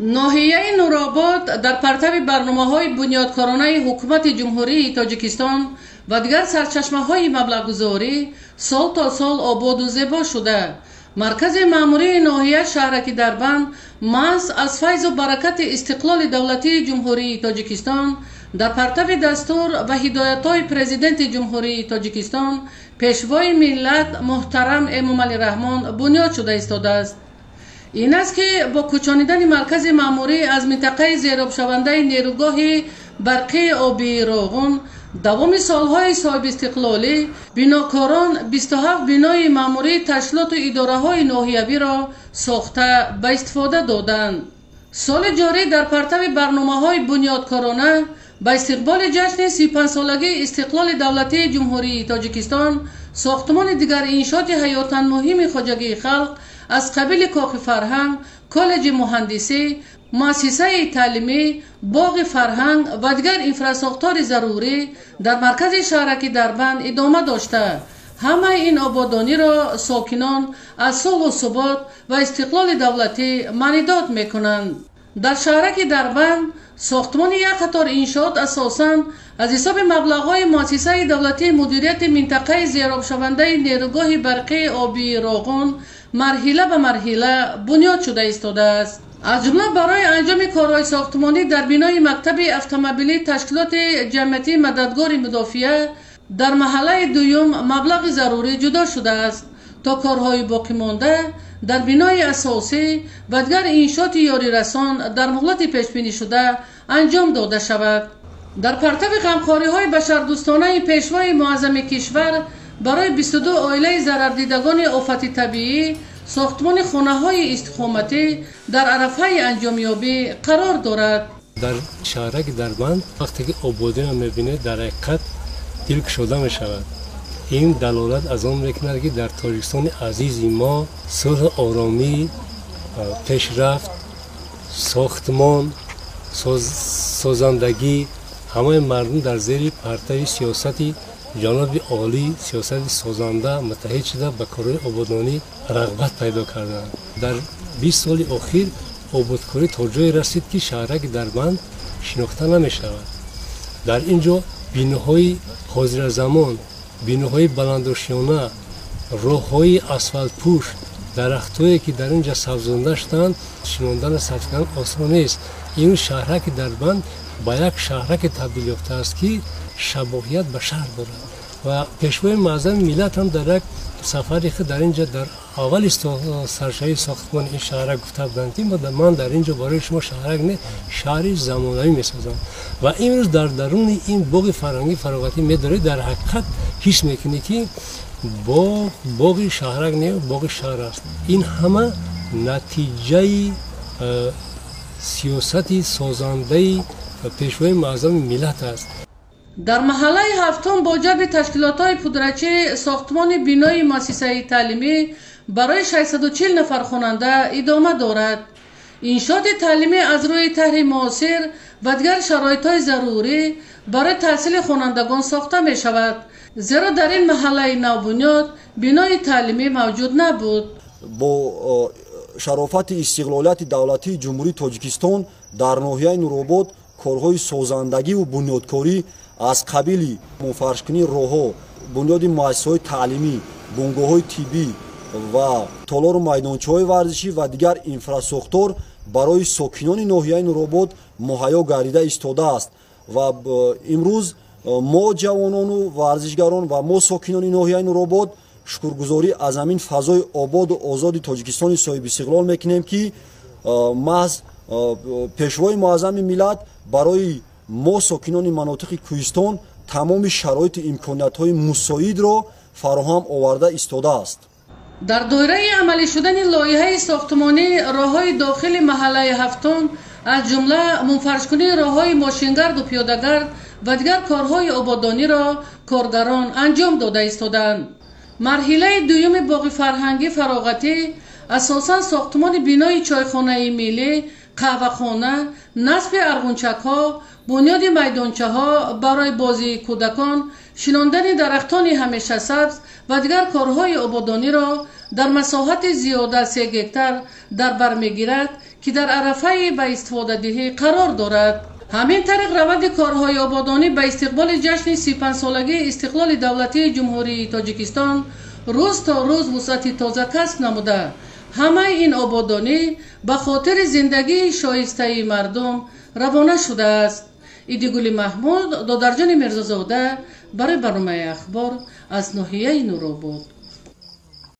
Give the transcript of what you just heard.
Ноҳияи Нуробод дар партави барномаҳои бунёдкоронаи ҳукумати Ҷумҳурии Тоҷикистон ва дигар сарчашмаҳои маблағгузорӣ сол то сол ободу зебо шуда, маркази маъмурии ноҳия шаҳраки Дарбанд маҳз аз файзу баракати истиқлоли давлатии Ҷумҳурии Тоҷикистон дар партави дастур ва ҳидоятҳои Президенти Ҷумҳурии Тоҷикистон, Пешвои миллат муҳтарам Эмомалӣ Раҳмон бунёд шуда истодааст. Ин аст, ки бо кӯчонидани маркази маъмурӣ аз минтақаи зеробшавандаи нерӯгоҳи барқии обии Роғун давоми солҳои соҳибистиқлолӣ бинокорон 27 бинои маъмурии ташкилоту идораҳои ноҳиявиро сохта ба истифода доданд. Соли ҷорӣ дар партави барномаҳои бунёдкорона ба истиқболи ҷашни 35-солагии истиқлоли давлатии Ҷумҳурии Тоҷикистон сохтмони дигар иншооти ҳаётан муҳими хоҷагии халқ аз қабили кохи фарҳанг, коллеҷи муҳандисӣ, муассисаи таълимӣ, боғи фарҳанг ва дигар инфрасохтори зарурӣ дар маркази шаҳраки Дарбанд идома дошта, ҳамаи ин ободониро сокинон аз сулҳу субот ва истиқлоли давлатӣ маънидод мекунанд. Дар шаҳраки Дарбанд сохтмони як қатор иншоот асосан аз ҳисоби маблағҳои муассисаи давлатии мудирияти минтақаи зеробшавандаи нерӯгоҳи барқии обии Роғун марҳила ба марҳила бунёд шуда истодааст. Аз ҷумла барои анҷоми корҳои сохтмонӣ дар бинои мактаби автомобилии ташкилоти ҷамъиятии мададгори мудофиа дар маҳаллаи дуюм маблағи зарурӣ ҷудо шудааст, то корҳои боқимонда дар бинои асосӣ ва дигар иншооти ёрирасон дар муҳлати пешбинишуда анҷом дода шавад. Дар партави ғамхориҳои башардӯстонаи Пешвои муаззами кишвар барои 22 оилаи зарардидагони офати табиӣ сохтмони хонаҳои истиқоматӣ дар арафаи анҷомёбӣ қарор дорад. Дар шаҳраки Дарбанд вақте ки ободиро мебинед, дар ҳақиқат дил кушода мешавад. Ин далолат аз он мекунад, ки дар Тоҷикистони азизи мо сулҳу оромӣ, пешрафт, сохтмон, созандагӣ, ҳамаи мардум дар зери партави сиёсати ҷаноби олӣ, сиёсати созанда муттаҳид шуда, ба корҳои ободонӣ рағбат пайдо карданд. Дар 20 соли охир ободкорӣ то ҷое расид, ки шаҳраки Дарбанд шинохта намешавад. Дар ин ҷо биноҳои ҳозиразамон, биноҳои баландошёна, роҳҳои асфалтпӯш, дарахтҳое, ки дар ин ҷо сабзонда шуданд, шинондану сабз кардан осон нест. Ин шаҳраки Дарбанд ба як шаҳраке табдил ёфтааст, ки шабоҳият ба шаҳр дорад. Ва Пешвои муаззами миллат ҳам дар як сафари худ дар ин ҷо дар аввали саршавии сохтмони ин шаҳрак гуфта буданд, ки ман дар ин ҷо барои шумо шаҳрак не, шаҳри замонавӣ месозам. Ва имрӯз дар даруни ин боғи фарҳангӣ фароғатӣ медоред, дар ҳақиқат ҳис мекунӣ, ки боғ боғи шаҳрак не, боғи шаҳр аст. Ин ҳама натиҷаи сиёсати созандаи Пешвои муаззами миллат аст. Дар маҳаллаи ҳафтум бо ҷалби ташкилотҳои пудрачӣ сохтмони бинои муассисаи таълимӣ барои 640 нафар хонанда идома дорад. Иншооти таълимӣ аз рӯи таҳри муосир ва дигар шароитҳои зарурӣ барои таҳсили хонандагон сохта мешавад, зеро дар ин маҳаллаи навбунёд бинои таълимӣ мавҷуд набуд. Бо шарофати истиқлолияти давлатии Ҷумҳурии Тоҷикистон дар ноҳияи Нуробод корҳои созандагиву бунёдкорӣ аз қабили мунфаршкунии роҳҳо, бунёди муассисаҳои таълимӣ, бунгоҳҳои тиббӣ ва толору майдончаҳои варзишӣ ва дигар инфрасохтор барои сокинони ноҳияи Нуробод муҳайё гардида истодааст. Ва имрӯз мо ҷавонону варзишгарон ва мо сокинони ноҳияи Нуробод шукргузорӣ аз ҳамин фазои ободу озоди Тоҷикистони соҳибистиқлол мекунем, ки маҳз Пешвои муаззами миллат барои мо сокинони манотиқи кӯҳистон тамоми шароиту имкониятҳои мусоидро фароҳам оварда истодааст. Дар доираи амалӣ шудани лоиҳаи сохтмонӣ роҳҳои дохили маҳаллаи ҳафтум, аз ҷумла мунфаршкунии роҳҳои мошингарду пиёдагард ва дигар корҳои ободониро коргарон анҷом дода истодаанд. Марҳилаи дуюми боғи фарҳангӣ фароғатӣ асосан сохтмони бинои чойхонаи миллӣ, қаҳвахона, насби арғунчакҳо, бунёди майдончаҳо барои бозии кӯдакон, шинондани дарахтони ҳамешасабз ва дигар корҳои ободониро дар масоҳати зиёда 3 гектар дар бар мегирад, ки дар арафаи ба истифодадиҳӣ қарор дорад. Ҳамин тариқ раванди корҳои ободонӣ ба истиқболи ҷашни 35-солагии истиқлоли давлатии Ҷумҳурии Тоҷикистон рӯз то рӯз вусъати тоза касб намуда, ҳамаи ин ободонӣ ба хотири зиндагии шоистаи мардум равона шудааст. Идигули Маҳмуд, Додарҷони Мирзозода барои барномаи Ахбор аз ноҳияи Нуробод.